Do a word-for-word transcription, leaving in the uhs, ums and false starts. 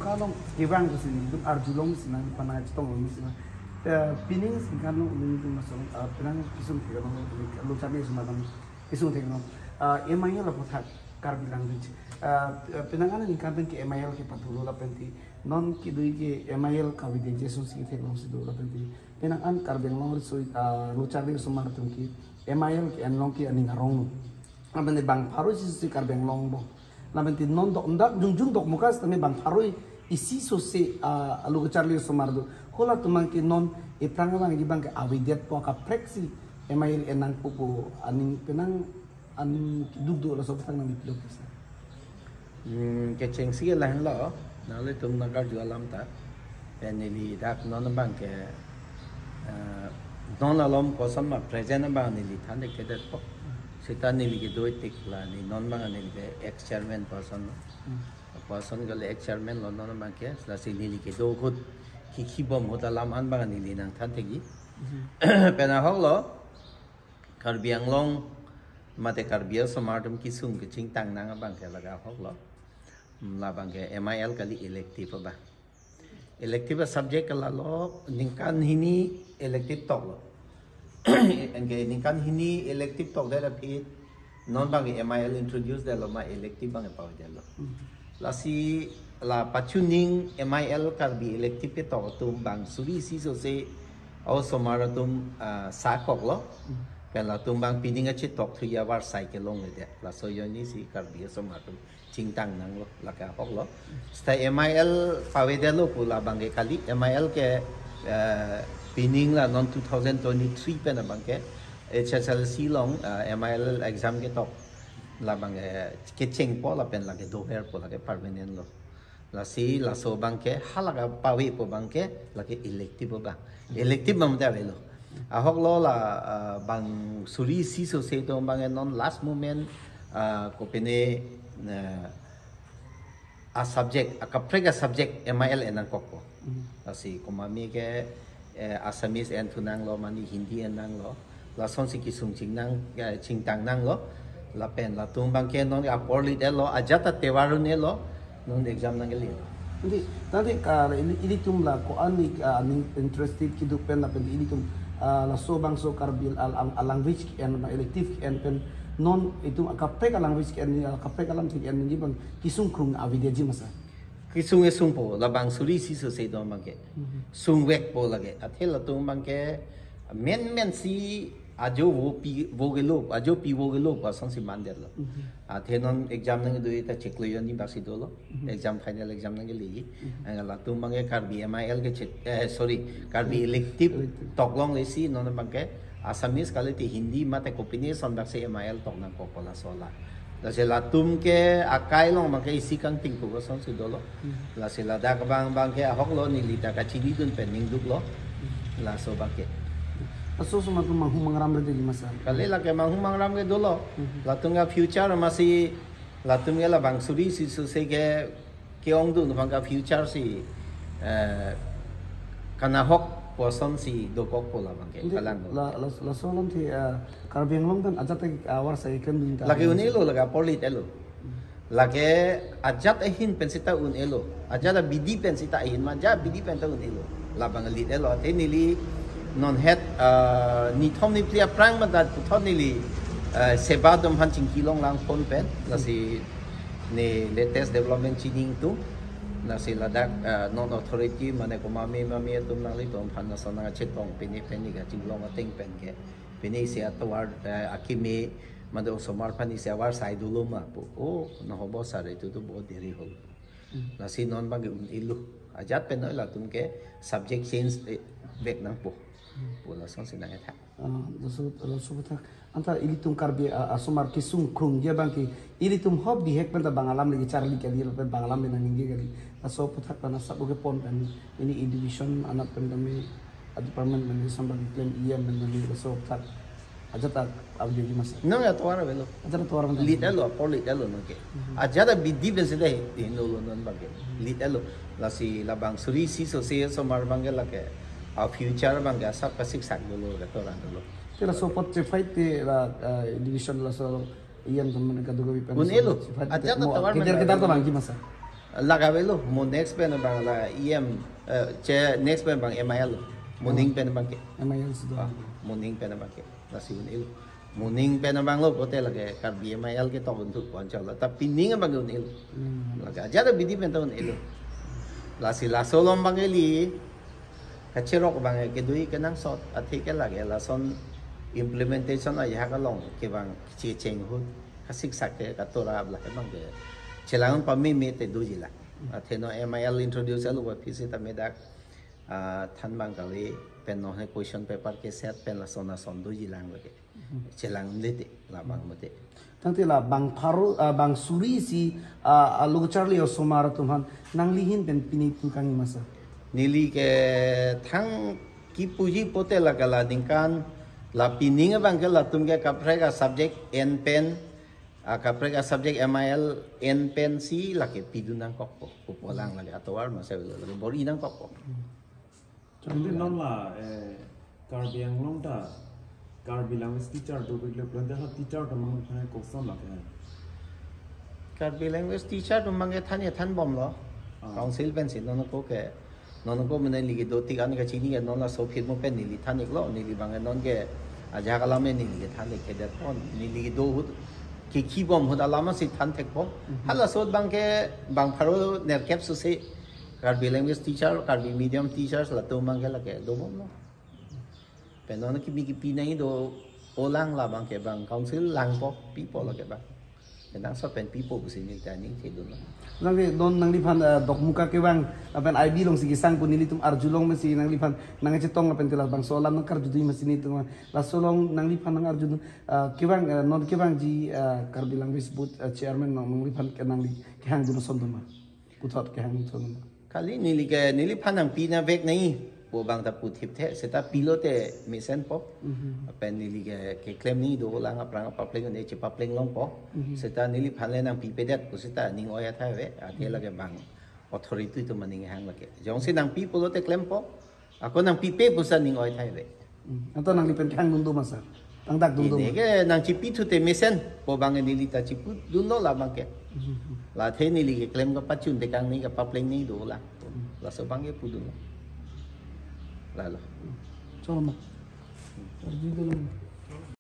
Kalong kevang pusi nelitum arjulong si nangpanai chetong long si na. Eh, pining si kalong nelitum masong, ah, penang kisung theklong, lo charli osomar atum kisung theklong. Ah, M I L aputhak Karbi language. Ah, penang an ningkan pen ke M I L kepathulo lapen ti non kedui ke M I L kavidya jesung si theklong si do lapen ti penang an Karbi Anglong riso, ah, lo charli osomar atum ke M I L ke-en long ke aning arong lo. Lapen ti bang pharo isi si Karbi Anglong bo. Lapen ti non dok dak jungjung dok mukas tame bang pharo isi so se, ah, lo charli osomar do. Halatum abang ke non ephrang abang ke bang ke avedetpo, kaprek si M I L en nangpo pu aning penang an duk do, laso aphuthak nangpilo kesa. Hmm, kechengsi lahenlo, nanglitum nangkarju alam ta. Pen neli dak non abang ke, eh, non alom koson ma present abang neli than-ik kedetpo. Seta neli kedo tik la neli non abang neli ke ex chairman person lo. Hmm. Person ke le ex chairman lo non abang ke, lasi neli kedo ahut kikhi bom ahut alam an abang neli nangthan thekji. Hmm. Pen ahok lo, Karbi Anglong mate Karbi osomar atum kisung kechingtang nang abang ke lake ahok lo. Hmm, labang ke M I L kali, elective abang. Elective a subject ke lalo ningkan hini elective toklo. Anke ningkan hini elective tokdet aphi non abang ke M I L introduce detlo ma elective abang ke pavedetlo. Hmm. Lasi la pachuning M I L Karbi elective ketok atum bang suri isi so se osomar atum, ah, sakok lo. Hmm. Pen latum abang pining achetok thu ya varsai kelongledet. Laso ajoine si Karbi osomar atum chingtang nanglo, lake ahok lo. Seta M I L pavedetlo pu labang ke kali, M I L ke, eh, pining la non two thousand twenty-three pen abang ke H S L C along, eh, M I L exam ketok labang ke kechengpo lapen lake doverpo, lake permanent lo. Lasi laso abang ke halake pavepo abang ke lake elective abang. Elective abang ta avelo. Ahok lo la, ah, bang suri isi so se do abang ke non last moment, ah, kopine, eh, a subject, akaprek a subject M I L en nangkokpo. Hmm. Lasi komatme ke, eh, Assamese en thu nanglo, mane Hindi en nanglo. Lason si kisung chingnang, eh, chingtang nanglo. Lapen latum abang ke non apor lit-etlo, ajat a tovar un-elo, non exam nangkele. Nanti, nanti ka ili, ilitum la ko-an ni, ah, ning interested kedo pen lapen ilitum, ah, laso bangso Karbi al, al, al language ke-en, ma elective ke-en pen non itum akaprek a language ke-en, akaprek alam ke-en nangji abang kisung krung avedetji ma sir? Kisung esungpo, labang suri isi so se do abang ke. Mhm. Sungvekpo lake. Athe latum abang ke menmen si ajo vo pi vo kelo, ajo pi vo kelo pu ason si mandetlo. Mhm. Athe non exam nangkedo ta chiklo hini bak si dolo. Mhm. Exam, final exam nangkele. Mhm. Ang latum abang ke Karbi M I L ke chit, eh, sorry, Karbi elective. Elective. Toklongle si non abang ke Assamese kali ti Hindi mate kopine ason bak si M I L tok nangkokpo laso la. Lasi latum ke akai along abang ke isi kangting pu ason si dolo. Hmm. Lasi ladak abang abang ke ahok lo, neli ta kachinidun pen ningduklo. Hmm. Laso abang ke. Laso osomar atum manghumang ram re dei ma sir? Kali, lake manghumang ram ke dolo. Hmm. Latum ke future masi latum ke labang suri isi so se ke ke-ongdun abang ke future si, eh, kanahok pu ason si dokokpo labang ke. Hindi, kalang. La, la, laso alam ti, eh, Karbi Anglong pen ajat, eh, avarsai klemdun ta. Lake un-elo, lake apor lit-etlo. Hmm. Lake ajat ahin pen seta un-elo. Ajat abidi pen seta ahin ma, ajat abidi pen ta un-elo. Labang lit-etlo. Athe neli non het, eh, nithom niphli aphrang mate puthot neli, eh, seba atum aphan chingki longlang phone pen. Lasi ne latest development chiningtung. Lasi ladak, eh, non authority mane komatme mame atum nanglitum aphan lason nangchetong pine pine kachinglong ateng pen ke. Pine isi atovar, eh, akimi mate osomar aphan isi avarsai dolo ma pu. Oh, no hobo sir, itu tu bahut deri holo. Hmm. Lasi non abang ke un-elo. Ajat pen noi latum ke subject change, eh, vek nangpo. Hmm. Pu lason si nangketha. Ah, laso, laso aphuthak. Anta ilitum Karbi, ah, osomar kisung krungji abang ke ilitum hobihek pen ta bang alam le kecharli kali, lapen bang alam le nangningje kali. Laso aphuthak pen asap oke pon pen ini education anat pen tame, ah, department pen tame sambal keklem E M pen tame laso aphuthak ajat ta avedetji ma sir? Nang atovar avelo. Ajat atovar pen tame. Lit-etlo, apor lit-etlo nang ke. Mhm. Ajat abidi pen seta he, hingno lo non abang ke. Mhm. Lit-etlo. Lasi labang suri isi so se osomar abang ke lake a future abang ke asap kasiksak dolo, katoran dolo. Te laso apot chefight te la, ah, education laso E M teman kadokave pen un-elo. Chefight te ajat mo atovar kedar pen kedar ta avelo. Bangji ma sir? Lake avelo, mo next pen abang la E M, eh, che next pen abang M I L lo. Moning pen abangke. M I L si do. Ah, moning pen abangke. Lasi un-elo. Moning pen abang lo pote lake Karbi M I L ketok un-e thupon chalo. Ta pining abangke un-elo. Hmm. Lake ajat abidi pen ta un-elo. Lasi laso along abangke neli kacherok abangke kedui kenangsot. Athe ke lake lason implementation ajahak along kevang kechecheng ahut, kasiksak ke katora abla ke abangke chelang pameme te doji lang. Athe non M I L introduce lo aphi seta me dak, ah, than abang kali pen non he question paper ke set pen lason lason doji lang lake. Chelang le te labang mate. Tangte la bang pharo, ah, bang suri si, ah, ah, lo kacharli osomar atum aphan nangli ahin pen pini pu kangni ma sir? Neli ke thang kipuji pote lake la ningkan la pining abangke latum ke kaprek asubject en pen, ah, kaprek asubject M I L en pen si lake pidun nangkokpo. Pupo lang lake atovar masa avelo lake bor-i nangkokpo. Tangte non la, eh, Karbi Anglong ta Karbi language teacher dopiklo pulote ha teacher atum aphan koson lake? Karbi language teacher atum abangke than-e thanbomlo. Ah. Council pensi non ako ke, non ako mane neli kedo tik an kachini ke non laso phirmo pen neli than-iklo, neli abangke non ke ajahak alam neli kethan-ik kedetpon, neli kedo ahut kekhibom ahut alam si than thekpo. Mhm. Halaso ahut abangke bang pharo nerkep sose Karbi language teacher, Karbi medium teachers latum abangke lake dobomlo. Pen non kimi kipi nangji do-o lang la abangke bang council langpo, pipo lake bang. Kenangsot pen pipo pusi neli ta aning thedunlo. Nangli non nangliphan, eh, Dokmoka kevang, lapen I B alongsi kesang pu nelitum arjulong mesi nangliphan nangchetong lapen te labangso alam nangkarjudun mesi nelitum. Laso along nangliphan nangarjudun, eh, kevang, eh, non kevangji, eh, Karbi Language Board, eh, chairman nang nangliphan ke nangli kehangdun ason dun ma? Puthot kehang ason dun ma? Kali neli ke, neliphan nangpi nangvek nangji pu abang ta puthip the, seta pilote mesenpo. Mhm. Pen neli ke keklem nangji do lang aphrang apapleng un-e chepapleng longpo. Mhm. Seta neliphan le nangpipedet pu seta ning oi athai ave, athe lake bang authority atum aning hang lake. Jongsi nangpi pulote klempo, ako nangpipe pu seta ning oi athai ave. Hmm. Anta nangli pen kehangdun do ma sir? Tangdak dun do ma? Pine ke nangchipi thu te mesenpo abang neli ta chipudunlo la abangke. Hmm. La athe neli keklem kapachun tekang nangji kapapleng nangji do la. Hmm. Laso abangke pudunlo. Lalo. Cholo ma. Arjudunlo.